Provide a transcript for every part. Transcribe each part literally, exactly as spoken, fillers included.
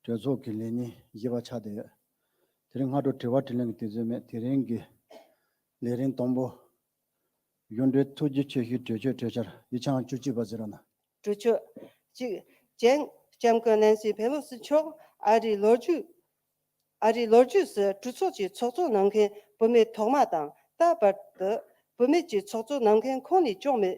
གྲོས་ཚོགས་ཀྱི་ལས་ཉིན་བཞི་པ་ཆགས་བསྡད་ཡོད། དེ་རིང་སྔ་དྲོ་དྲི་བ་དྲིས་ལན་གྱི་དུས་ཚོད་མེད། དེ་རིང་གི་ལས་རིམ་དང་པོ། གཞུང་འབྲེལ་ཐུགས་རྗེ་ཆེ་ཞུའི་གྲོས་ཆོད་གྲོས་འཆར། ཡིག་ཆ་ཨང་བཅུ་གཅིག་པ་གཟིགས་རོགས་གནང་། གྲོས་ཆོད་གཅིག་ཅན། ལྕམ་སྐུ་ནན་སི་ཕེ་ལོ་སི་མཆོག་ཨ་རིའི་ལོ་རྒྱུས། ཨ་རིའི་ལོ་རྒྱུས་སུ་གྲོས་ཚོགས་ཀྱི་ཚོགས་གཙོ་གནང་མཁན་བུད་མེད་ཐོག་མ་དང་། ད་བར་དུ་བུད་མེད་ཀྱི་ཚོགས་གཙོ་གནང་མཁན་ཁོང་ལས་ཅུང་མེད།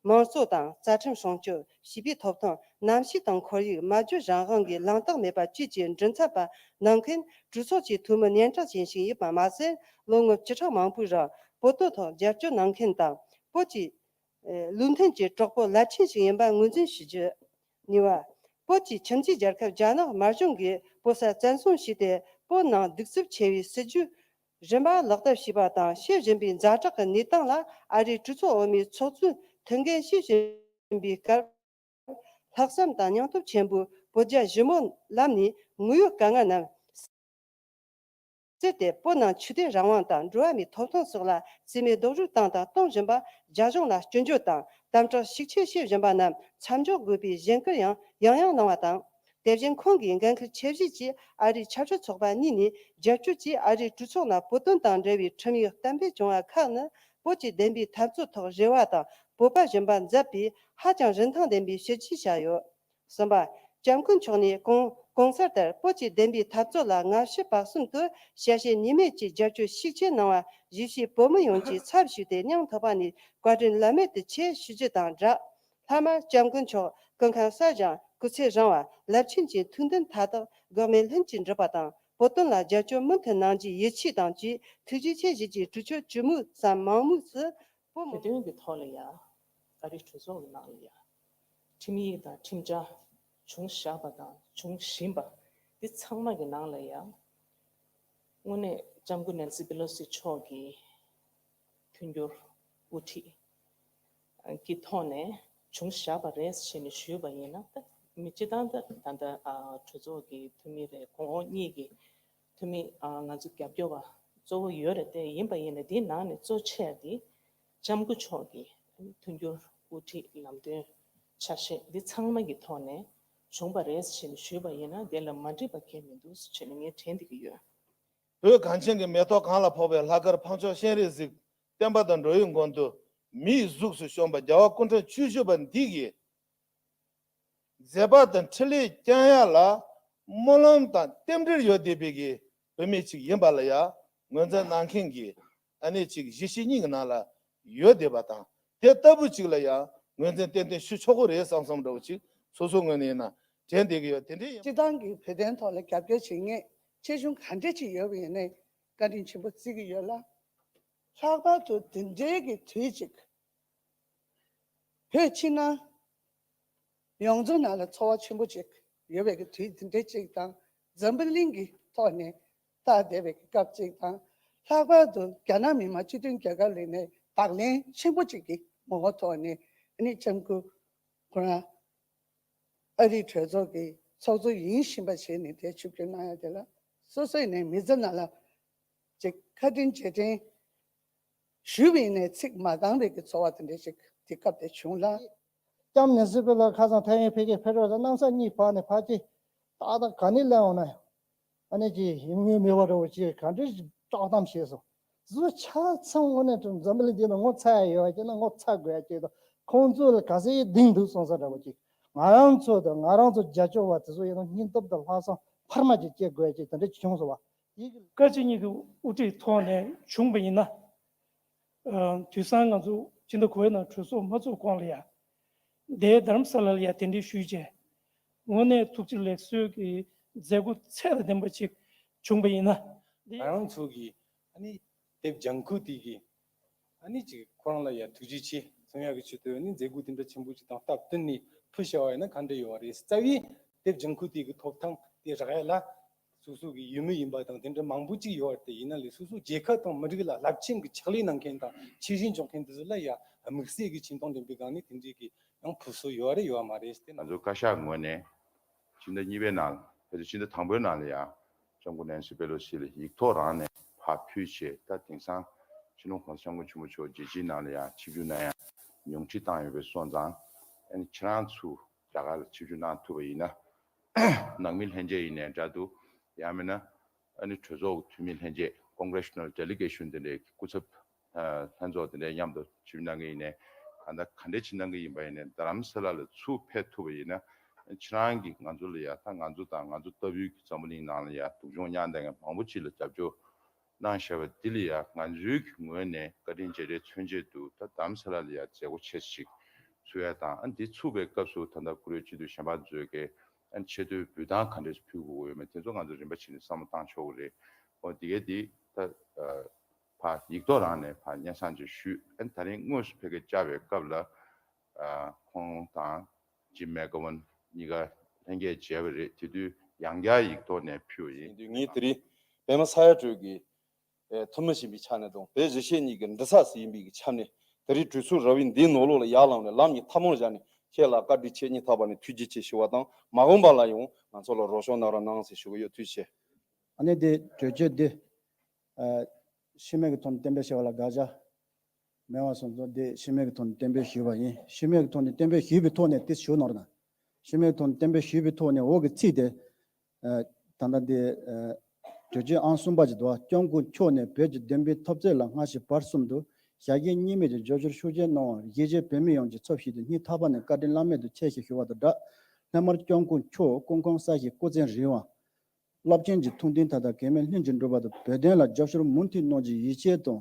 དམངས་གཙོ་དང་རྩ་ཁྲིམས་སྲུང་སྐྱོབ། བྱིས་པའི་ཐོབ་ཐང་། གནམ་གཤིས་དང་ཁོར་ཡུག། སྨྲ་བརྗོད་རང་དབང་གི་ལམ་ཐག་མེད་པ་བཅས་ཀྱི་མགྲིན་ཚབ་པ་གནང་མཁན་གྲོས་ཚོགས་ཀྱི་འཐུས་མི་སྙན་གྲགས་ཅན་ཞིག་ཡིན་པ་མ་ཟད། ལོ་ངོ་བཅུ་ཕྲག་མང་པོའི་རིང་བོད་དོན་ཐོག་རྒྱབ་སྐྱོར་གནང་མཁན་དང་། བོད་ཀྱི་ལུགས་མཐུན་གྱི་གྲོགས་པོ་རླབས་ཆེན་ཞིག་ཡིན་པ་ངོས་འཛིན་ཞུ་རྒྱུ། གཉིས་པ། བོད་ཀྱི་ཁྱིམ་མཚེས་རྒྱལ་ཁབ་རྒྱ་ནག་དམར་གཞུང་གིས་བོད་ས་བཙན་བཟུང་བྱས་ཏེ། བོད་ནང་གདུག་རྩུབ་ཆེ་བའི་སྲིད་ཇུས་རིམ་པ་ལག་བསྟར་བྱས་པ་དང་། བྱེད་བཞིན་པའི་ཛ་དྲག་གི་གནས་སྟངས་ལ་ཨ་རིའི་གྲོས་ཚོགས་འོག་མའི་ཚོགས་གཙོས་ཐུགས་འགན་བཞེས་བཞིན་པའི་སྐབས། ལྷག་བསམ་དང་སྙིང་སྟོབས་ཆེན་པོས་བོད་རྒྱ་ཞི་མོལ་ལམ་ནས་དངོས་ཡོད་དཀའ་ངལ་རྣམས་བརྩད་དེ། བོད་ནང་ཆོས་དད་རང་དབང་དང་འགྲོ་བ་མིའི་ཐོབ་ཐང་སོགས་ལ་རྩིས་མེད་རྡོག་རོལ་བཏང་དང་གཏོང་བཞིན་པ་རྒྱ་གཞུང་ལ་སྐྱོན་བརྗོད་དང་དམ་དྲག་ཤུགས་ཆེ་བྱེད་བཞིན་པ་རྣམས་མཚམས་འཇོག་དགོས་པའི་གཞེན་སྐུལ་ཡང་ཡང་ཡང་གནང་བ་དང་། དེ་བཞིན་ཁོང་གིས་འགན་འཁུར་ཆེ་བཞེས་ཀྱིས་ཨ་རིའི་ཆབ་སྲིད་ཚོགས་པ་གཉིས་ནས་རྒྱབ་སྐྱོར་གྱིས་ཨ་རིའི་གྲོས་ཚོགས་ནང་བོད་དོན་དང་འབྲེལ་བའི་ཁྲིམས་ཡིག་གཏན་འབེབས་བྱུང་བ་ཁག་ནི་བོད་ཀྱི་བདེན་པའི་འཐབ་རྩོད་ཐོག་རེ་བ་དང་བོད་པ་གཞན་པ་མཛད་པའི་ཧ་ཅང་རིན་ཐང་ལྡན་པའི་བྱས་རྗེས་ཆགས་ཡོད། གསུམ་པ། ལྕམ་སྐུ་མཆོག་ནས་གོང་གོང་གསལ་ལྟར་བོད་ཀྱི་བདེན་པའི་འཐབ་རྩོད་ལ་སྔ་ཕྱི་བར་གསུམ་དུ་ཞལ་བཞེས་ཉི་མེད་ཀྱི་རྒྱབ་སྐྱོར་ཤུགས་ཆེ་གནང་བར་གཞིས་བྱེས་བོད་མི་ཡོངས་ཀྱི་ཚབ་ཞུས་ཏེ་སྙིང་ཐག་པ་ནས་བཀའ་དྲིན་བླ་མེད་དུ་ཆེ་ཞུ་རྒྱུ་དང་སྦྲགས། སླར་མར་ལྕམ་སྐུ་མཆོག་སྐུ་ཁམས་གསལ་ཞིང་སྐུ་ཚེ་རིང་བ། རླབས་ཆེན་གྱི་ཐུགས་འདུན་མཐའ་དག་འགག་མེད་ལྷུན་གྱིས་འགྲུབ་པ་དང་། བོད་དོན་ལ་རྒྱབ་སྐྱོར་མུ་མཐུད་གནང་རྒྱུའི་ཡིད་ཆེས་དང་བཅས་ཐུགས་རྗེ་ཆེ་ཞུ་རྒྱུའི་གྲོས་ཆོད་ཇི་མུས་སམ་མང་མོས་སུ་སྤོ་མི། བོད་དོན་གྱི་ཐོག་ལ་ཡང་ཨ་རིའི་གྲོས་ཚོགས་ཀྱི་ནང་ལ་ཡང་ཁྲིམས་ཡིག་དང་ཁྲིམས་འཆར་བྱུང་བཞག་པ་དང་འབྱུང་བཞིན་པ་འདི་ཚང་མ་གི་ནང་ལ་ཡང་དངོས་གནས་ལྕམ་སྐུ་ནན་སི་པེ་ལོ་སི་མཆོག་གིས་མཐུན་འགྱུར་དབུ་ཁྲིད་ཀྱི་ཐོག་ནས་བྱུང་བཞག་པ་རེད་ཞེས་ནས་ཞུས་པ་ཡིན་ན། ད་མི་སྤྱི་བཏང་ད་ད་ལྟ་ཨ་གྲོས་ཚོགས་ཀྱི་འཐུས་མི་རེད། གོང་འོག་གཉིས་ཀྱི་འཐུས་མི་ཨ་ང་ཚོ་རྒྱབ་སྐྱོར་བ་གཙོ་བོ་ཡོད་རེད་དེ། ཡིན་པ་ཡིན་ན་དེའི་ནང་ནས་གཙོ་ཆེ་བ་དེ་ལྕམ་སྐུ་མཆོག་གིས་མཐུན་འགྱུར་དབུ་ཁྲིད་ལམ་སྟོན་ཆ་ཤས་འདི་ཚང་མ་གི་ཐོག་ནས་བྱུང་བ་རེད་ཞེས་ནས་ཞུས་པ་ཡིན་ན་དེ་ལ་མ་འགྲིག་པ་གང་ཡང་མི་འདུག་ཞེས་ནས་ངས་དྲན་བསྡད་ཀྱི་ཡོད། བོད་གངས་ཅན་གྱི་མེ་ཏོག་གང་ལ་ཕོག་པའི་ལྷག་དཀར་འཕགས་མཆོག་སྤྱན་རས་གཟིགས་བསྟན་པ་དང་འགྲོ་བའི་མགོན་དུ་མིའི་གཟུགས་སུ་བྱོན་པ་རྒྱལ་བ་སྐུ་ཕྲེང་བཅུ་བཞི་པ་འདི་གིས་མཛད་པ་དང་འཕྲིན་ལས་བསྐྱང་ཡག་ལ་སྨོན་ལམ་དང་རྟེན་འབྲེལ་ཡོད་བསྡད་པའི་གི་བུད་མེད་ཅིག་ཡིན་པ་ལ་ཡང་ངོས་འཛིན་གནང་མཁན་གྱི་ཨ་ནེ་ཅིག་གཞིས་བྱེས་གཉིས་ཀྱི་ནང་ལ་ཡོད་བསྡད་པ་དང་། དེ་ལྟ་བུ་ཅིག་ལ་ཡང་ངོས་འཛིན་ཏན་ཏན་ཞུ་ཆོག་གི་རེད་བསམ་བསམ་འདྲ་བོ་ཅིག་སོ་སོའི་ངོས་ནས་ཡིན་ན་དྲན་བསྡད་ཀྱི་ཡོད། དེ་འདྲའི་ཡིན། སྤྱི་བཏང་གི་བོད་དོན་ཐོག་ལ་རྒྱབ་སྐྱོར་བྱེད་མཁན་ཆེ་ཆུང་ག་འདྲ་ཅིག་ཡོད་པ་ཡིན་ནའི་བཀའ་དྲིན་ཆེན་པོ་བརྩི་གི་ཡོད་ལ། ལྷག་པར་དུ་དེ་འདྲའི་གི་དུས་ཅིག་བོད་ཕྱི་ནང་ཡོངས་རྫོགས་ནང་ལ་ཚོར་བ་ཆེན་པོ་ཅིག་ཡོད་པའི་གི་དུས་དེ་འདྲ་ཅིག་དང་། འཛམ་བུ་གླིང་གི་ཐོག་ནས་ལྟ་བསྡད་པའི་གི་སྐབས་ཅིག་དང་། ལྷག་པར་དུ་རྒྱ་ནག་མི་དམངས་སྤྱི་མཐུན་རྒྱལ་ཁབ་ལ་ནས་བག་ལེན་ཆེན་པོ་ཅིག་གི་ངོ་བོ་ཐོག་ནས་ཨ་ནི་ལྕམ་སྐུ་ཁོ་རང་ཨ་རིའི་གྲོས་ཚོགས་ཀྱི་ཚོགས་གཙོ་ཡིན་བཞིན་པ་བྱས་ནས་དེ་ཆིབས་བསྒྱུར་གནང་ཡ་དེ་ལ་སོ་སོ་ཡིན་ནའི་མི་ཚེ་ནང་ལ་ཅིག་བཀའ་དྲིན་རྗེས་དྲན་ཞུས་པ་ཡིན་ནའི་ཚིག་མ་འདང་བའི་གི་ཚོར་བ་དེ་འདྲ་ཞིག་དེ་སྐབས་དེ་བྱུང་ལ། ལྕམ་ནེན་སི་པེ་ལོ་ཁ་སང་ཐའེ་ཝན་ཕ་གིར་ཕེབས་རོགས་ཟེར། གནམ་ས་གཉིས་བར་ནས་ཕར་ཅིག་ཏག་ཏག་ག་ནས་སླེབས་འོང་ན་ཡང་། ཨ་ནི་ཅིག་ཡིན་ངོས་མེད་པ་འདྲ་བོ་ཅིག་ག་འདྲ་བཀྲག་གཏམ་བྱས་སོང་། ཟུ་ཆ་ཚང་དངོས་གནས་འཛམ་བུ་གླིང་འདི་ན་ངོ་ཚ་ཡ་ཡོད་པ་ཅིག་ན་ངོ་ཚ་དགོས་ཡ་ཅིག་དང་། ཁོང་ཚོ་ལ་ག་ཚད་གདེང་འདུག་སོང་ས་འདྲ་བོ་ཅིག། ང་རང་ཚོ་དང་ང་རང་ཚོ་རྒྱབ་སྐྱོར་བ་དེ་ཚོ་ཡིན་ན་སྙིང་སྟོབས་དང་ལྷག་བསམ་འཕར་མ་ཅིག་སྐྱེ་དགོས་ཡ་ཅིག་དེ་འདྲ་ཅིག་བྱུང་སོང་བ། ཡིན་གྱི། བཀའ་སྤྱི་གཉིས་ཀྱི་དབུ་ཁྲིད་ཐོག་ནས་བྱུང་བ་ཡིན་ན། ཨ་དུས་སང་ང་ཚོ་ཕྱི་ཟླ་དགུ་པའི་ནང་གྲོས་ཚོགས་མ་ཚོགས་གོང་ལ་ཡ། དེའི་རྡ་རམ་ས་ལ་ལ་ཡ་གདན་འདྲེན་ཞུས་རྗེས། དངོས་གནས་ཐུགས་རྗེ་ལེགས་གསོལ་གྱི་མཛད་སྒོ་ཚད་དང་ལྡན་པ་ཅིག་བྱུང་བ་ཡིན་ན། འདི་ང་རང་ཚོ་གི་ཨ་ནི་དེབ་ལྗང་ཁུ་དེ་གི་ཨ་ནི་ཅིག་ཁོ་རང་ལ་ཡ་ཐུགས་རྗེ་ཆེ་གསུང་ཡག་གི་ཆེད་དུ་ཨ་ནི་མཛད་སྒོ་དེ་འདྲ་ཆེན་པོ་ཅིག་དང་སྟབས་བསྟུན་ནས་ཕུལ་བྱ་བ་ཡིན་ན་ག་འདྲ་ཡོད་པ་རེད། རྩ་བའི་དེབ་ལྗང་ཁུ་དེ་གི་ཐོབ་ཐང་དེ་རག་ཡ་ལ། སོ་སོ་གི་ཡུལ་མི་ཡིན་པ་དང་དེ་འདྲ་མང་པོ་ཅིག་ཡོད་པ་དེ་ཡིན་ན་ལས། སོ་སོ་རྒྱལ་ཁབ་དང་མི་རིགས་ལ་རླབས་ཆེན་གྱི་ཕྱག་ལས་གནང་མཁན་དང་ཆེད་གཞི་འཇོག་མཁན་དེ་ཚོ་ལ་ཡ་དམིགས་བསལ་གྱི་ཆེ་མཐོང་ལྡན་པའི་སྒང་ནས་དེ་འདྲའི་གི་ཡང་ཕུལ་སྲོལ་ཡོད་རེད་ཡོད་མ་རེད་ཟེར་ཏེ། ང་ཚོ་བཀའ་ཤག་ངོས་ནས་ཕྱི་ཟླ་གཉིས་པའི་ནང་ཕལ་ཆེར་ཕྱི་ཟླ་དང་པོའི་ནང་ལ་ཡ་ལྕམ་སྐུ་ནན་སི་པེ་ལོ་སི་ལ་ཡིག་ཐོག་རང་ནས་ཕར་ཕུལ་བྱས། ད་དེང་སང་སྤྱི་ནོར་༸གོང་ས་༸སྐྱབས་མགོན་ཆེན་པོ་མཆོག་རྒྱལ་སྤྱིའི་ནང་ལ་ཡ་ཆིབས་བསྒྱུར་གནང་ཡ་ཉུང་འཕྲི་བཏང་ཡོད་པ་སོང་ཙང་། ཨ་ནི་ཁྱེད་རང་ཚོ་རྒྱ་གར་ལ་ཆིབས་བསྒྱུར་གནང་ཐུབ་པ་ཡིན་ན། ནང་མི་ལྷན་རྒྱས་ཡིན་ནའི་འདྲ་འདུག་ཡང་མིན་ན་ཨ་ནི་གྲོས་ཚོགས་འཐུས་མི་ལྷན་རྒྱས་Congressional Delegation དེ་འདྲའི་སྐུ་ཚབ་ལྷན་ཚོགས་དེ་འདྲའི་མཉམ་དུ་ཞུགས་གནང་མཁན་ཡིན་ནའི་གང་ལྟར་ག་འདྲ་ཅིག་གནང་གི་ཡིན་པ་ཡིན་ནའི་རྡ་རམ་ས་ལ་ལ་ཚུར་ཕེབས་ཐུབ་པ་ཡིན་ན་ཁྱེད་རང་གིས་ང་ཚོ་ལ་ཡ་ད་ང་ཚོ་དང་ང་ཚོ་ལྟ་བུའི་འཛམ་བུ་གླིང་ནང་ལ་ཡ་སྡུག་སྦྱོང་མྱངས་བསྡད་མཁན་མང་པོ་ཅིག་ལ་རྒྱབ་སྐྱོར་གནང་བཞག་པ་འདི་ལ་ཡ་ང་ཚོའི་གི་ངོས་ནས་བཀའ་དྲིན་རྗེས་དྲན་མཚོན་ཆེད་དུ་ད་རྡ་རམ་ས་ལ་ལ་ཡ་མཛད་སྒོ་ཆེ་ཞིག་ཚུགས་ཡ་དང་ཨ་འདི་ཚུགས་པའི་སྐབས་སུ་ད་ལྟ་བཀུར་འོས་སྤྱི་འཐུས་གཞན་པ་ཚོས་ཀྱི་ཨ་ཆེ་བསྟོད་འབུལ་སྟངས་ག་འདྲས་ཕུལ་དགོས་ཀྱི་ཡོད་མེད་དེ་ཚོ་ང་ཚོ་རིམ་པ་བྱས་ནས་བསམ་བློ་བཏང་ཆོག་གི་རེད། འོ་འདི་གའི་འདི་ད་ཕར་ཡིག་ཐོག་རང་ནས་ཕར་སྙན་སེང་ཅིག་ཞུས། ཨ་ད་རིང་དངོས་སུ་ཕ་གིར་བཅར་བའི་སྐབས་ལ་ཁོང་དང་ཇིམ་མེག་གྷ་ཝན་གཉིས་ཀ་ལྷན་རྒྱས་མཇལ་བ་རེད། དེ་དུས་ཡང་བསྐྱར་ཡིག་ཐོག་ནས་ཕུལ་བ་ཡིན། ཡིན་དུས་ངས་དེ་རིང་པད་མ་ས་ཡ་སྒྲོལ་གྱི་ཐུན་མོང་ཡིན་པའི་ཆ་ནས་དང་བོད་གཞིས་བྱེས་གཉིས་ཀྱི་འདུ་ཚགས་སུ་ཡིན་པའི་ཆ་ནས་དེ་རིང་གྲོས་ཚོགས་ར་བའི་འདིའི་ནང་ལོགས་ལ་ཡར་ལངས་ནས་ལམ་གཉིས་ཐབས་མང་བཞག་ནས་ཁྱེད་ལ་བཀའ་དྲིན་ཆེ་སྙིང་ཐག་པ་ནས་ཐུགས་རྗེ་ཆེ་ཞུ་བ་དང་མ་འོངས་པ་ལ་ཡང་ང་ཚོ་ལ་རོགས་སྐྱོར་གནང་རོགས་གནང་ཟེར་ཞུ་གི་ཡོད། ཐུགས་རྗེ་ཆེ། ཨ་ནི་དེ་གྲོས་ཆོད་འདི་ཨ་ཤི་རྨས་ཀྱི་ཐོག་ནས་གཏན་འབེབས་བྱས་པ་ལ་དགག་བྱ་མེད་པ་སོང་ཙང་དེ་ཤི་རྨས་ཀྱི་ཐོག་ནས་གཏན་འབེབས་ཞུས་པ་ཡིན། ཤི་རྨས་ཀྱི་ཐོག་ནས་གཏན་འབེབས་ཞུས་པའི་ཐོག་ནས་དེ་ཞུ་ནོར་ན། ཤི་རྨས་ཀྱི་ཐོག་ནས་གཏན་འབེབས་ཞུས་པའི་ཐོག་ནས་འོག་གི་ཚིག་དེ་ཨ་ད་ལྟ་དེ་ཨ་གྲོས་ཆོད་ཨང་གསུམ་པ་ཅིག་འདུག་སྐྱབས་མགོན་མཆོག་ནས་བོད་ཀྱི་བདེན་པའི་འཐབ་རྩོད་ལ་སྔ་ཕྱི་བར་གསུམ་དུ་ཞལ་རྒྱུན་གཉིས་མེད་ཀྱི་རྒྱབ་སྐྱོར་ཤུགས་ཆེ་གནང་བར་གཞིས་བྱེས་བོད་མི་ཡོངས་ཀྱི་ཚབ་ཞུས་ཏེ་སྙིང་ཐག་པ་ནས་བཀའ་དྲིན་བླ་མེད་དུ་ཆེ་ཞེས་ཞུ་བ་དང་སྦྲགས། སླད་མར་སྐྱབས་མགོན་མཆོག་སྐུ་ཁམས་བཟང་ཞིང་སྐུ་ཚེ་རིང་བ། རླབས་ཆེན་གྱི་ཐུགས་འདུན་མཐའ་དག་གེགས་མེད་ལྷུན་གྱིས་འགྲུབ་པ་དང་བོད་དོན་ལ་རྒྱབ་སྐྱོར་མུ་མཐུད་གནང་རྒྱུའི་ཡིད་ཆེས་དང་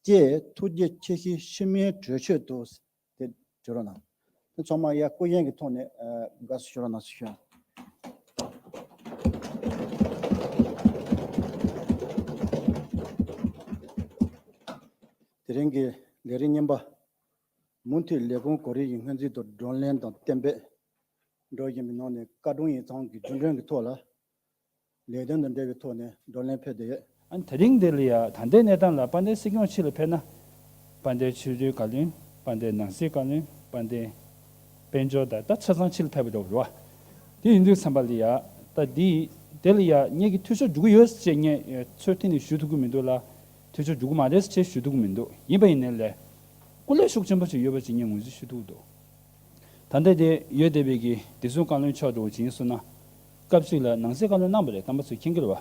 བཅས་ཐུགས་རྗེ་ཆེ་ཞུའི་ཤི་རྨས་གྲོས་ཆོད་དུ། དེ་བྲི་རོགས་གནང་། དེ་ཚང་མ་ཡ་སྐུ་བཞེངས་ཀྱི་ཐོག་ནས་དགའ་བསུ་ཞུ་རོགས་གནང་ཞུ། དེ་རིང་གི་ལས་རིམ་རྙིང་པ། མུ་མཐུད་ལས་ཁུངས་གོ་རིམ་གྱི་སྔོན་རྩིས་དང་བགྲོ་གླེང་དང་གཏན་འབེབས། འགྲོ་བཞིན་པའི་ནང་ནས་བཀའ་དྲུང་ཡིག་ཚང་གི་རྒྱུན་གྲོན་གྱི་ཐོག་ལ། ལས་དོན་དང་འབྲེལ་བའི་ཐོག་ནས་བགྲོ་གླེང་ཕེབས་བསྡད་ཡོད། ཨ་ནི་དེ་རིང་འདིར་ལ་ཡ་ད་ལྟའི་གནས་སྟངས་ལ་དཔལ་ལྡན་སྲིད་སྐྱོང་ཕྱི་ལ་ཕེབས་ན། དཔལ་ལྡན་ཆོས་རྒྱལ་བཀའ་བློན། དཔལ་ལྡན་ནང་སྲིད་བཀའ་བློན། དཔལ་ལྡན་དཔལ་འབྱོར་དང་ད་ཆ་ཚང་ཕྱི་ལ་ཕེབས་པ་འདྲ་བོ་རེད་བ། དེ་ཡིན་དུས་ཙམ་པ་ལ་ཡ་ད་འདི་དེ་ལ་ཡ་ངེད་ཀྱི་འཐུས་ཤོར་འཇུག་གི་ཡོད་ཅེས་ངས་ཚོད་ཐིག་ནས་ཞུ་ཐུབ་ཀྱི་མི་འདུག་ལ། འཐུས་ཤོར་འཇུག་གི་མ་རེད་ཅེས་ཞུ་ཐུབ་ཀྱི་མི་འདུག་ཡིན་པ་ཡིན་ནའི་ལས། སྐུ་ལས་ཤུགས་ཆེན་པོ་ཞིག་ཡོད་པ་ཅིག་ངས་ངོས་འཛིན་ཞུ་ཐུབ་ཀྱི་འདུག་ད་ལྟ་དེ་ཡོད་བསྡད་པའི་གི་བདེ་སྲུང་བཀའ་བློན་མཆོག་འདྲ་བོ་ཅིག་ཡིན་སོང་ན། སྐབས་གཅིག་ལ་ནང་སྲིད་བཀའ་བློན་གནང་བ་རེད། རྣམ་པ་ཚོས་མཁྱེན་གྱི་རེད་བ།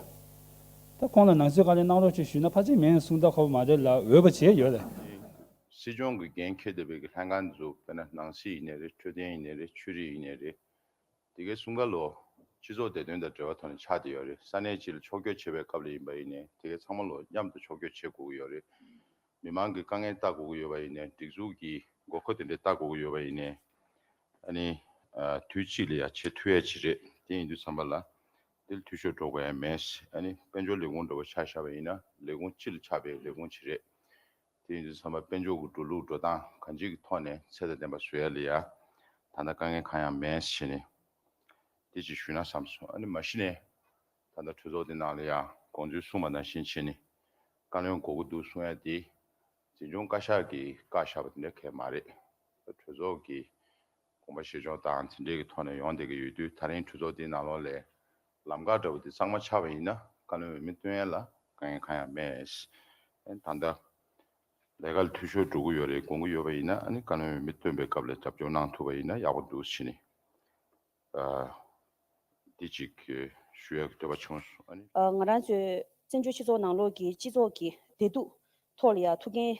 ད་ཁོང་ལ་ནང་སྲིད་བཀའ་བློན་གནང་རོགས་ཅེས་ཞུས་ན་ཕལ་ཆེར་མིན་གསུང་ད་ཁོ་མ་རེད་ལ་འོས་པ་བྱས་ཡོད་རེད། སྲིད་སྐྱོང་གི་འགན་འཁྱེར་བསྡད་པའི་གི་ལྷན་ཁང་ཚོ་དཔེར་ན་ནང་སྲིད་ཡིན་ནའི་རེད། འཕྲོད་བསྟེན་ཡིན་ནའི་རེད། ཆོས་རིག་ཡིན་ནའི་རེད། དེ་གའི་གསུམ་ཀ་ལོ་སྤྱི་ཚོགས་བདེ་དོན་དང་འབྲེལ་བ་ཐོག་ནས་ཆགས་བསྡད་ཡོད་རེད། ས་གནས་གཅིག་ལ་ཕྱོགས་བསྐྱོད་བྱེད་པའི་སྐབས་ལ་ཡིན་པ་ཡིན་ནའི་དེ་གའི་ཚང་མ་ལོ་མཉམ་དུ་ཕྱོགས་བསྐྱོད་བྱེད་དགོས་ཀྱི་ཡོད་རེད། མི་མང་གི་དཀའ་ངལ་ལྟ་དགོས་ཀྱི་ཡོད་པ་ཡིན་ནའི་སྒྲིག་འཛུགས་ཀྱི་དགོས་མཁོ་དེ་འདྲ་ལྟ་དགོས་ཀྱི་ཡོད་པ་ཡིན་ནའི་ཨ་ནི་ཨ་དུས་གཅིག་ལ་ཡ་བྱེད་ཐུབ་ཡ་ཅིག་རེད། དེ་ཡིན་དུས་ཙམ་པ་ལ་འདིར་འཐུས་ཤོར་འགྲོ་དགོས་ཡ་མེད། ཨ་ནི་དཔལ་འབྱོར་ལས་ཁུངས་འདྲ་བོ་ཆ་བཞག་པ་ཡིན་ན་ལས་ཁུངས་སྤྱི་ལ་ཆགས་པའི་ལས་ཁུངས་ཅིག་རེད། དེ་ཡིན་དུས་ཙམ་པ་དཔལ་འབྱོར་གྱི་འགྲོ་ལུགས་འགྲོ་སྟངས་གང་ཅིའི་ཐོག་ནས་ཚད་དང་ལྡན་པ་བཟོ་ཡ་ལ་ཡ་ད་ལྟ་དཀའ་ངལ་གང་ཡང་མེད་ཟེར་ནས་དེ་ཅིག་ཞུས་ན་བསམ་སོང་། ཨ་ནི་མ་གཞི་ནས་ད་ལྟ་གྲོས་ཚོགས་འདི་ནང་ལ་ཡ་དགོངས་ཚུལ་གསུངས་པ་ནང་བཞིན་བྱས་ནས་བཀའ་བློན་དགོས་ཀྱི་འདུག་གསུང་ཡ་དེ་འཛིན་སྐྱོང་བཀའ་ཤག་གིས་བཀའ་བཞག་པ་དེ་འདྲ་གང་ཡང་མ་རེད། གྲོས་ཚོགས་ཀྱི་དགོངས་པ་བཞེས་ཕྱོགས་དང་དེ་འདྲའི་གི་ཐོག་ནས་ཡོང་བསྡད་ཀྱི་ཡོད་དུས་ད་རིང་གྲོས་ཚོགས་འདིའི་ནང་ལོགས་ལ་ལམ་ཁ་འདྲ་བོ་དེ་གཙང་མ་ཆགས་པ་ཡིན་ན་བཀའ་བློན་འོས་མི་བཏོན་ཡ་ལ་དཀའ་ངལ་གང་ཡང་མེད། ཨ་ནི་ད་ལྟ་ལས་ཀ་ལ་འཐུས་ཤོར་འགྲོ་གི་ཡོད་རེད་དགོངས་ཀྱི་ཡོད་པ་ཡིན་ན་ཨ་ནི་བཀའ་བློན་འོས་མི་བཏོན་པའི་སྐབས་ལ་རྒྱབ་སྐྱོར་གནང་ཐུབ་པ་ཡིན་ན་ཡག་པོ་འདུག་ཟེར་ནས་ཨ་འདི་གཅིག་ཞུ་ཡ་གི་འདོད་པ་བྱུང་སོང་། ཨ་ནི། ཨ་ང་རང་ཚོའི་བཙན་བྱོལ་སྤྱི་ཚོགས་ནང་ལོགས་ཀྱི་སྤྱི་ཚོགས་ཀྱི་བདེ་སྡུག་ཐོག་ལ་ཡ་ཐུགས་འགན་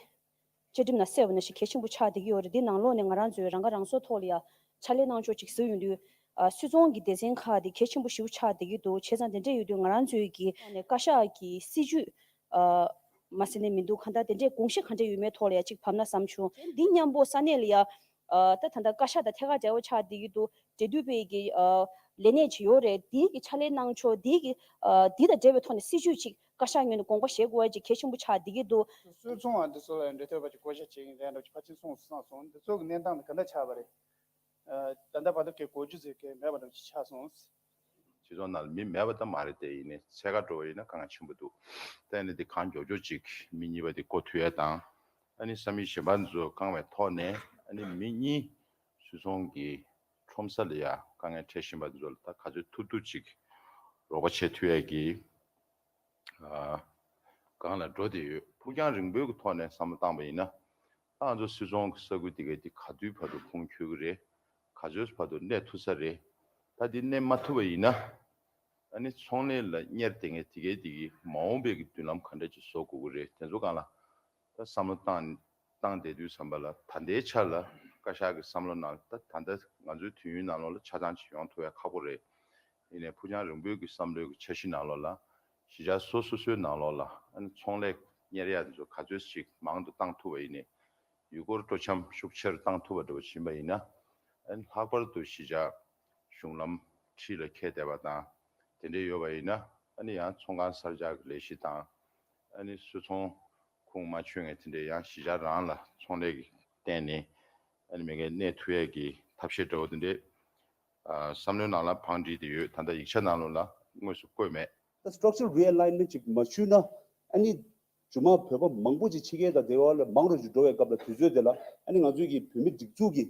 བཅའ་ཁྲིམས་ནང་གསལ་བ་ནང་བཞིན་གལ་ཆེན་པོ་ཆགས་བསྡད་ཀྱི་ཡོད་རེད། འདི་ནང་ལོགས་ནས་ང་རང་ཚོའི་རང་ཁ་རང་གསོ་ཐོག་ལ་ཡ་ཕྱག་ལས་གནང་ཕྱོགས་ཅིག་བཟོས་ཡོང་དུས། ཨ་སུད་ཚོང་གི་སྡེ་ཚན་ཁག་དེ་གལ་ཆེན་པོ་ཞེ་པོ་ཆགས་བསྡད་ཀྱི་འདུག་བྱས་ཙང་དེ་འདྲ་ཡོད་དུས་ང་རང་ཚོའི་གི་ནས་བཀའ་ཤག་གི་སྲིད་ཇུས་ཨ་མ་ཟེར་ནས་མི་འདུག་གང་ལྟར་དེ་འདྲའི་དགོངས་གཞི་ག་འདྲ་ཡོད་མེད་ཐོག་ལ་ཡ་གཅིག་བབས་ན་བསམ་བྱུང་། འདི་མཉམ་པོ་ས་གནས་ལ་ཡ་ཨ་ད་ད་ལྟ་བཀའ་ཤག་དང་ཐད་ཀར་འབྲེལ་བ་ཆགས་བསྡད་ཀྱི་འདུག་འབྲེལ་མཐུད་པའི་གི་ཨ་ལས་གནས་ཅིག་ཡོད་རེད། དེའི་གི་ཕྱག་ལས་གནང་ཕྱོགས་དེའི་གི་ཨ་འདི་དང་འབྲེལ་བའི་ཐོག་ནས་སྲིད་ཇུས་ཅིག་བཀའ་ཤག་ངོས་ནས་དགོངས་པ་བཞེས་དགོས་པ་ཅིག་གལ་ཆེན་པོ་ཆགས་བསྡད་ཀྱི་འདུག་སུད་ཚོང་བ་འདི་ཚོ་ལ་འབྲེལ་མཐུད་པ་ཅིག་བསྐོ་བཞག་བྱེད་ཀྱི་རེད་འདྲ་ཅིག་ཕལ་ཆེར་གསུངས་སོང་། འདི་ཚོ་གི་གནས་སྟངས་དེ་ག་འདྲ་ཆགས་པ་རེད། ཨ་ད་ལྟ་བར་དུ་གའི་གོ་རྒྱུ་ཟེར་མཁན་མེད་པ་འདྲ་ཅིག་ཆགས་སོང་། སྤྱི་ཚོགས་ནང་ལ་མི་མེད་པ་ད་མ་རེད་དེ་ཡིན་ནའི་ཚད་ཀ་འགྲོ་བ་ཡིན་ན་དཀའ་ངལ་ཆེན་པོ་འདུག་ད་ཡིན་ནའི་དེ་གང་མགྱོགས་མགྱོགས་ཅིག་མི་གཉིས་པ་དེ་བསྐོ་ཐུབ་ཡ་དང་། ཨ་ནི་ས་མིག་གཞན་པ་ཚོ་བཀང་བའི་ཐོག་ནས་ཨ་ནི་མི་གཉིས་སུད་ཚོང་གི་ཁྲོམ་ས་ལ་ཡ་དཀའ་ངལ་འཕྲད་བཞིན་པ་དེ་ཚོ་ལ་ད་ག་ཚོད་ཐུབ་ཐུབ་ཅིག་རོགས་པ་བྱེད་ཐུབ་ཡ་གི་ཨ་སྒང་ལ་འགྲོ་བསྡད་ཡོད། ཕུགས་རྒྱང་རིང་པོའི་གི་ཐོག་ནས་བསམ་བློ་བཏང་པ་ཡིན་ན། ད་ང་ཚོ་སུད་ཚོང་གི་ས་ཁུལ་དེ་གའི་དེ་ག་དུས་བར་དུ་ཁུངས་འཁྱོལ་གི་རེད། ག་ཚོད་བར་དུ་གནས་ཐུབ་ས་རེད། ད་འདི་གནས་མ་ཐུབ་པ་ཡིན་ན། ཨ་ནི་ཚོང་ལས་ལ་གཉེར་བསྡད་མཁན་དེ་གའི་དེ་གི་མ་འོངས་པའི་གི་མདུན་ལམ་ག་འདྲ་ཅིག་བཟོ་དགོས་ཀྱི་རེད། དེ་ཚོ་སྒང་ལ་ད་བསམ་བློ་བཏང་བཏང་བསྡད་དུས་ཙམ་པ་ལ། ད་ལྟའི་ཆ་ལ་བཀའ་ཤག་གི་བསམ་བློ་ནང་ད་ད་ལྟ་ང་ཚོའི་དུས་ཡུན་ནང་ལོགས་ལ་ཆ་ཚང་ཅིག་ཡོང་ཐུབ་ཡ་ཁག་པོ་རེད། ཡིན་ནའི་ཕུགས་རྒྱང་རིང་པོའི་གི་བསམ་བློའི་གི་འཆར་གཞི་ནང་ལོགས་ལ། གཞིས་ཆགས་སོ་སོ་སོའི་ནང་ལོགས་ལ་ཨ་ནི་ཚོང་ལས་གཉེར་ཡ་དེ་ཚོ་ག་ཚོད་ཅིག་མང་དུ་བཏང་ཐུབ་པ་ཡིན་ནའི། ཡུལ་སྐོར་སྤྲོ་འཆམ་ཤུགས་ཆེར་བཏང་ཐུབ་པ་འདྲ་བོ་ཕྱིན་པ་ཡིན་ན། ཨ་ནི་ལྷག་པར་དུ་གཞིས་ཆགས་གཞུང་ལམ་འཁྲིས་ལ་ཁེལ་བསྡད་པ་དང་། དེ་འདྲ་ཡོད་པ་ཡིན་ན། ཨ་ནི་ཡང་ཚོང་ཁང་གསར་རྒྱག་གི་ལས་གཞི་དང་། ཨ་ནི་བཟོ་ཚོང་ཁོངས་མ་ཆོད་མཁན་དེ་འདྲའི་ཡང་གཞིས་ཆགས་རང་ལ་ཚོང་ལས་ཀྱི་སྟེང་ནས་ཨ་ནི་མི་འགན་གནས་ཐུབ་ཡས་ཀྱི་ཐབས་ཤེས་འདྲ་བོ་དེ་འདྲའི་ཨ་བསམ་བློའི་ནང་ལ་བང་བསྒྲིགས་ཏེ་ཡོད། ད་ལྟ་ཡིག་ཆ་ནང་ལོགས་ལ་དངོས་སུ་བཀོད་མེད། ད་structural realignment ཅིག་མ་བྱུང་ན། ཨ་ནི་རྗེས་མ་བོད་པ་མང་པོ་ཅིག་ཕྱི་རྒྱལ་དང་སྡེ་བ་ལ་མང་རུ་ཅིག་འགྲོ་བའི་སྐབས་ལ། དུས་ཚོད་དེ་ལ་ཨ་ནི་ང་ཚོའི་གི་བོད་མི་སྒྲིག་འཛུགས་ཀྱི་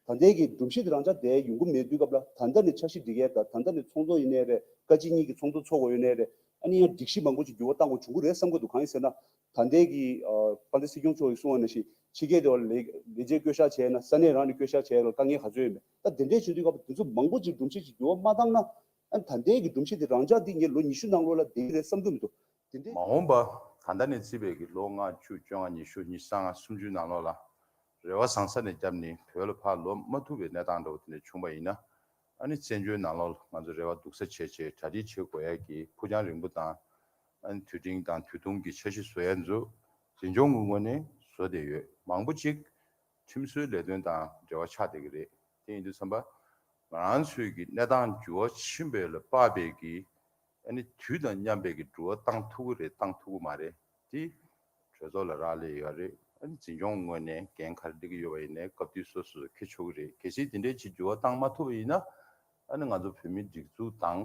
ད་ལྟའི་གི་སྒྲོམ་གཞི་དེ་རང་འཇགས་བསྡད་ཡོང་གི་མེད་དུས་སྐབས་ལ། ད་ལྟ་ནས་འཆར་གཞི་སྒྲིག་ཡས་དང་། ད་ལྟ་ནས་ཚོགས་འདུ་ཡིན་ནའི་རེད། བཀའ་སྤྱི་གཉིས་ཀྱི་ཚོགས་འདུ་ཚོགས་དགོས་ཡོད་ནའི་རེད། ཨ་ནི་ཡང་སྒྲིག་གཞི་མང་པོ་ཅིག་འགྱུར་བ་གཏང་དགོས་བྱུང་གི་རེད་བསམ་གྱི་འདུག་གང་ཡིན་ཟེར་ན། ད་ལྟའི་གི་ཨ་དཔལ་ལྡན་སྲིད་སྐྱོང་མཆོག་གིས་གསུངས་པ་ནང་བཞིན་ཕྱི་རྒྱལ་དེ་བ་ལ་ལས་ལས་བྱེད་བསྐོ་བཞག་བྱས་ན། ས་གནས་རང་ནས་བསྐོ་བཞག་བྱས་ཡ་ལ་དཀའ་ངལ་ག་ཚོད་ཡོད་མེད། ད་དེ་འདྲའི་བྱེད་དུས་སྐབས་དེ་ཚོ་མང་པོ་ཅིག་སྒྲོམ་གཞི་ཅིག་འགྱུར་བ་མ་བཏང་ན། ཨ་ནི་ད་ལྟའི་གི་སྒྲོམ་གཞི་དེ་རང་འཇགས་འདི་ངས་ལོ་ཉི་ཤུ་ནང་ལོགས་ལ་བསྡད་ཀྱི་རེད་བསམ་གྱི་མི་འདུག་དེ་འདྲའི། མ་འོངས་པ་ད་ལྟ་ནས་བརྩིས་པའི་གི་ལོ་ལྔ་བཅུ་བཅོ་ལྔ་ཉི་ཤུ་ཉི་ཤུ་རྩ་ལྔ་སུམ་ཅུའི་ནང་ལོགས་ལ། རེ་བ་བཟང་ས་ནས་བརྒྱབ་ནས་བོད་ལ་ཕར་ལོག་མ་ཐུབ་པའི་གནས་སྟངས་འདྲ་བོ་དེ་འདྲ་བྱུང་བ་ཡིན་ན། ཨ་ནི་བཙན་བྱོལ་ནང་ལོགས་ལ་ང་ཚོ་རེ་བ་སྡུག་ས་བྱས་བྱས་གྲ་སྒྲིག་བྱེད་དགོས་ཡ་གི་ཕུགས་རྒྱང་རིང་པོ་དང་། ཨ་ནི་དུས་འབྲིང་དང་དུས་ཐུང་གི་འཆར་གཞི་བཟོ་ཡ་ཚོ་འཛིན་སྐྱོང་གི་ངོས་ནས་བཟོ་བསྡད་ཡོད། མང་པོ་ཅིག་ཁྲིམས་བཟོའི་ལས་དོན་དང་འབྲེལ་བ་ཆགས་བསྡད་ཀྱི་རེད། དེ་ཡིན་དུས་ཙམ་པ། ང་རང་ཚོའི་གི་གནས་སྟངས་འགྱུར་བ་ཕྱིན་པ་ལ་དཔག་པའི་གི་ཨ་ནི་དུས་དང་མཉམ་པའི་གི་འགྱུར་བ་བཏང་ཐུབ་ཀྱི་རེད་བཏང་ཐུབ་ཀྱི་མ་རེད། དེ་གྲོས་ཚོགས་ལ་རག་ལས་ཡོད་རེད། ཨ་ནི་འཛིན་སྐྱོང་ངོས་ནས་འགན་ག་རེ་སླེབས་ཀྱི་ཡོད་པ་ཡིན་ནའི་སྐབས་དུས་སོ་སོས་འཁྱེར་ཆོག་གི་རེད། གལ་སྲིད་དེ་འདྲའི་ཅིག་འགྱུར་བ་བཏང་མ་ཐུབ་པ་ཡིན་ན། ཨ་ནི་ང་ཚོ་བོད་མིའི་སྒྲིག་འཛུགས་དང་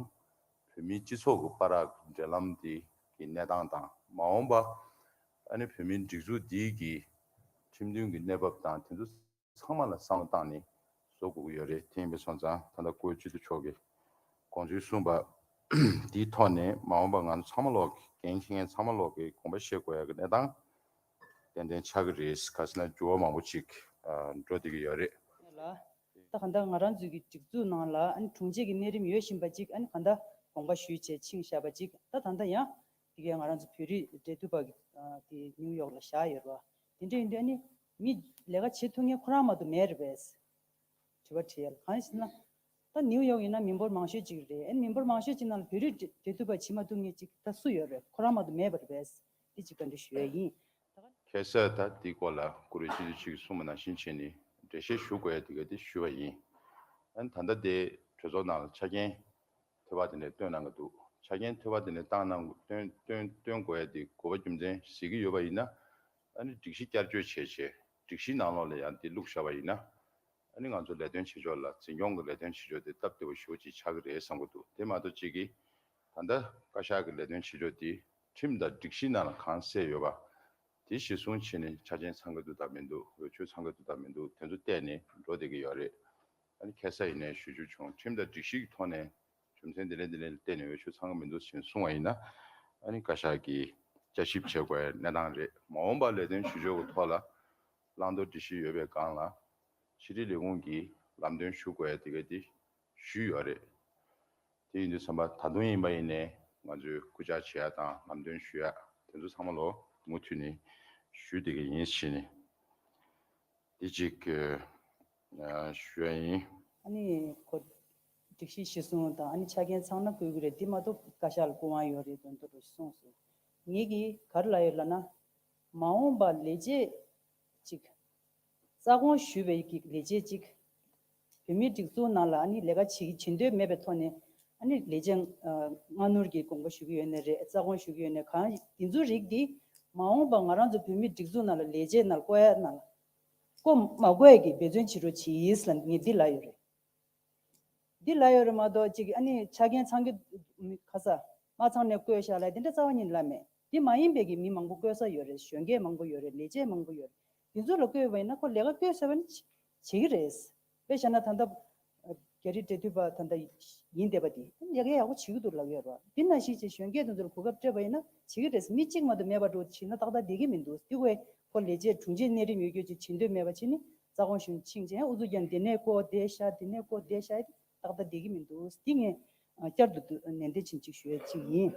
བོད་མིའི་སྤྱི་ཚོགས་ཀྱི་བར་གྱི་འབྲེལ་ལམ་དེ་གི་གནས་སྟངས་དང་། མ་འོངས་པ་ཨ་ནི་བོད་མིའི་སྒྲིག་འཛུགས་འདི་གི་ཁྲིམས་མཐུན་གྱི་གནས་བབ་དང་དེ་ཚོ་ཚང་མ་ལ་བསམ་བློ་བཏང་ནས་བཟོ་དགོས་ཀྱི་ཡོད་རེད། དེ་ཡིན་པ་སོང་ཙང་ད་ལྟ་བཀུར་འོས་སྤྱི་འཐུས་མཆོག་གིས་དགོངས་ཚུལ་གསུངས་པ་དེའི་ཐོག་ནས། མ་འོངས་པ་ང་ཚོ་ཚང་མ་ལོག་གི་འགན་འཁྱེར་མཁན་ཚང་མ་ལོག་གིས་དགོངས་པ་བཞེས་དགོས་ཡ་གི་གནས་སྟངས་ཏན་ཏན་ཆགས་ཀྱི་རེད། ག་ཟེར་ན་འགྱུར་བ་མང་པོ་ཅིག་ཨ་འགྲོ་བསྡད་ཀྱི་ཡོད་རེད། ལ། ད་གང་ལྟར་ང་རང་ཚོའི་གི་སྒྲིག་འཛུགས་ནང་ལ་ཨ་ནི་དྲུང་ཆེ་གི་གནས་རིམ་ཡོད་བཞིན་པ་ཅིག་ཨ་ནི་གང་ལྟར་དགོངས་པ་ཞུས་བྱས་ཕྱིན་བཞག་པ་ཅིག་ད་ད་ལྟ་ཡང་དེ་གའི་ང་རང་ཚོ་བོད་རིགས་འབྲེལ་མཐུད་པ་གི་ཨ་དེ་ནིའུ་ཡོག་ལ་བཞག་ཡོད་རེད་བ། དེ་འདྲ་ཡིན་དུས་ཨ་ནི་མི་ལས་ཀ་བྱེད་ཐུབ་མཁན་ཁོ་རང་མ་གཏོགས་མེད་རེད་པས། དྲི་བ་དྲི་ཡ་ལ་གང་ཡིན་ཟེར་ན། ད་ནིའུ་ཡོག་ཡིན་ན་མི་འབོར་མང་ཤོས་ཅིག་རེད། ཨ་ནི་མི་འབོར་མང་ཤོས་ཅིག་ནང་ལ་བོད་རིགས་འབྲེལ་མཐུད་པ་བྱེད་མ་ཐུབ་མཁན་ཅིག་ད་སུ་ཡོད་རེད། ཁོ་རང་མ་གཏོགས་མེད་པ་རེད་པས། དེ་ཅིག་བཀའ་འདྲི་ཞུ་ཡ་ཡིན། ཁ་སང་ད་འདི་སྐོར་ལ་བཀུར་འོས་སྤྱི་འཐུས་གཅིག་གིས་གསུངས་པ་ནང་བཞིན་བྱས་ནས་འགྲེལ་བཤད་ཞུ་དགོས་ཡ་དེ་ག་དེ་ཞུས་པ་ཡིན། ཨ་ནི་ད་ལྟ་དེ་གྲོས་ཚོགས་ནང་ལ་ཆ་རྐྱེན་འཐུས་པ་དེ་འདྲ་བཏོན་གནང་གི་འདུག་ཆ་རྐྱེན་འཐུས་པ་དེ་འདྲ་བཏང་གནང་བཏོན་བཏོན་བཏོན་དགོས་ཡ་དེ་དགོས་པ་རྒྱུ་མཚན་གཟིགས་ཀྱི་ཡོད་པ་ཡིན་ན། ཨ་ནི་སྒྲིག་གཞི་བསྐྱར་བཅོས་བྱས་བྱས་སྒྲིག་གཞི་ནང་ལོགས་ལ་ཡང་དེ་བླུགས་བཞག་པ་ཡིན་ན། ཨ་ནི་ང་ཚོ་ལས་དོན་བྱེད་ཕྱོགས་ལ། འཛིན་སྐྱོང་གི་ལས་དོན་བྱེད་ཕྱོགས་དེ་སྟབས་བདེ་པོ་ཞེ་པོ་ཅིག་ཆགས་ཀྱི་རེད་བསམ་གྱི་འདུག་དེ་མ་གཏོགས་གཅིག་གིས་ད་ལྟ་བཀའ་ཤག་གི་ལས་དོན་བྱེད་ཕྱོགས་དེ་ཁྲིམས་དང་སྒྲིག་གཞི་ནང་ལ་གང་གསལ་ཡོད་པ། དེ་གཞིར་བཟུང་བྱས་ནས་ཆ་རྐྱེན་ཚང་གི་འདུག་དང་མི་འདུག་འོས་ཆོས་ཚང་གི་འདུག་དང་མི་འདུག་དེ་ཚོ་བལྟས་ནས་འགྲོ་བསྡད་ཀྱི་ཡོད་རེད། ཨ་ནི་ཁ་སང་ཡིན་ནའི་ཞུ་རྒྱུ་བྱུང་། ཁྲིམས་དང་སྒྲིག་གཞི་གི་ཐོག་ནས་རྒྱུ་མཚན་འདི་ལས་འདི་ལས་བལྟས་ནས་འོས་ཆོས་ཚང་གི་མི་འདུག་ཅེས་གསུངས་པ་ཡིན་ན། ཨ་ནི་བཀའ་ཤག་གིས་བསྐྱར་ཞིབ་བྱེད་དགོས་པའི་གནས་སྟངས་རེད། མ་འོངས་པར་ལས་དོན་བྱེད་ཕྱོགས་ཀྱི་ཐོག་ལ་བླང་དོར་སྒྲིག་གཞི་ཡོད་པའི་སྒང་ལ་ཕྱི་དྲིལ་ལས་ཁུངས་ཀྱིས་ལམ་སྟོན་ཞུ་དགོས་ཡ་དེ་ག་དེ་ཞུས་ཡོད་རེད། དེ་ཡིན་དུས་ཙམ་པ་ད་དུང་ཡིན་པ་ཡིན་ནའི་ང་ཚོས་སྐུལ་ལྕག་བྱེད་ཡ་དང་ལམ་སྟོན་ཞུ་ཡ་དེ་ཚོ་ཚང་མ་ལོ་མུ་མཐུད་ནས་ཞུ་བསྡད་ཀྱི་ཡིན་ཞེས་ནས། འདི་གཅིག་ཨ་ཞུ་ཡ་ཡིན། ཨ་ནི་ཁོ་སྒྲིག་གཞི་གཞིར་བཟུང་དང་ཨ་ནི་ཆ་རྐྱེན་ཚང་ན་བསྐོ་གི་རེད། འདི་མ་གཏོགས་བཀའ་ཤག་ལ་སྐུ་དབང་ཡོད་རེད་དོན་དུ་རུ་གསུངས་སོང་། ངེད་ཀྱིས་ག་རེ་ལབ་ཡོད་ལབ་ན། མ་འོངས་པ་ལས་བྱེད་ཅིག་རྩ་དགོངས་ཞུས་པའི་གི་ལས་བྱེད་ཅིག་བོད་མིའི་སྒྲིག་འཛུགས་ནང་ལ་ཨ་ནི་ལས་ཀ་བྱེད་བྱེད་འདོད་མེད་པའི་ཐོག་ནས་ཨ་ནི་ལས་བྱེད་ཨ་སྔ་སྣུར་གྱི་དགོངས་པ་ཞུ་གི་ཡོད་ནའི་རེད། རྩ་དགོངས་ཞུ་གི་ཡོད་ནའི་གང་དེ་ཚོའི་རིགས་འདི་མ་འོངས་པ་ང་རང་ཚོ་བོད་མིའི་སྒྲིག་འཛུགས་ནང་ལ་ལས་བྱེད་ནང་ལ་བསྐོ་ཡ་ནང་ལ་བསྐོ་མ་བསྐོ་ཡ་གི་འབད་བརྩོན་བྱེད་རོགས་གྱིས་ལབ་ངས་འདི་ལབ་ཡོད་རེད། འདི་ལབ་ཡོད་རེད་མ་གཏོགས་ཅིག་ཨ་ནི་ཆ་རྐྱེན་ཚང་གི་མི་ཁ་ས་མ་ཚང་ནས་བསྐོས་བཞག་ལབ་དེ་འདྲ་རྩ་བ་ཉིད་ལབ་མེད། འདི་མ་ཡིན་པའི་གི་མི་མང་པོ་བསྐོས་ས་ཡོད་རེད། གཞོན་སྐྱེས་མང་པོ་ཡོད་རེད། ལས་བྱེད་མང་པོ་ཡོད་རེད། འདི་ཚོ་ལ་བསྐོས་པ་ཡིན་ན་ཁོ་ལས་ཀ་བསྐོས་ཟེར་བ་ནི་བྱེད་ཀྱི་རེད། དཔེ་བཞག་ན་ད་ལྟ་རྒྱ་རིགས་འབྲེལ་མཐུད་པ་ད་ལྟ་ཡིན་བསྡད་པ་འདི་ལས་ཀ་ཡག་པོ་བྱེད་ཀྱི་འདུག་ལབ་ཡོད་རེད། འདི་ནང་བཞིན་ཅིག་གཞོན་སྐྱེས་དེ་ཚོ་ལ་གོ་སྐབས་སྤྲད་པ་ཡིན་ན་བྱེད་ཀྱི་རེད། མི་གཅིག་མ་གཏོགས་མེད་པ་འགྲོ་བྱས་ན་ཏག་ཏག་བསྡད་ཀྱི་མི་འདུག་འདི་ཁོས་ཁོ་ལས་བྱེད་དྲུང་ཆེ་གནས་རིམ་ཡོད་རྒྱུ་ཅིག་བྱེད་འདོད་མེད་པ་བྱས་ནི་རྩ་དགོངས་ཞུ་ཕྱིན་བྱས་ཨུ་ཚུགས་རྒྱབ་འདི་ནས་བསྐོ་དེ་བཞག་འདི་ནས་བསྐོ་དེ་བཞག་ཏག་ཏག་བསྡད་ཀྱི་མི་འདུག་དེ་ངས་བསྐྱར་དུ་ནན་ཏན་ཕྱིན་ཅིག་ཞུ་ཡ་ཅིག་ཡིན།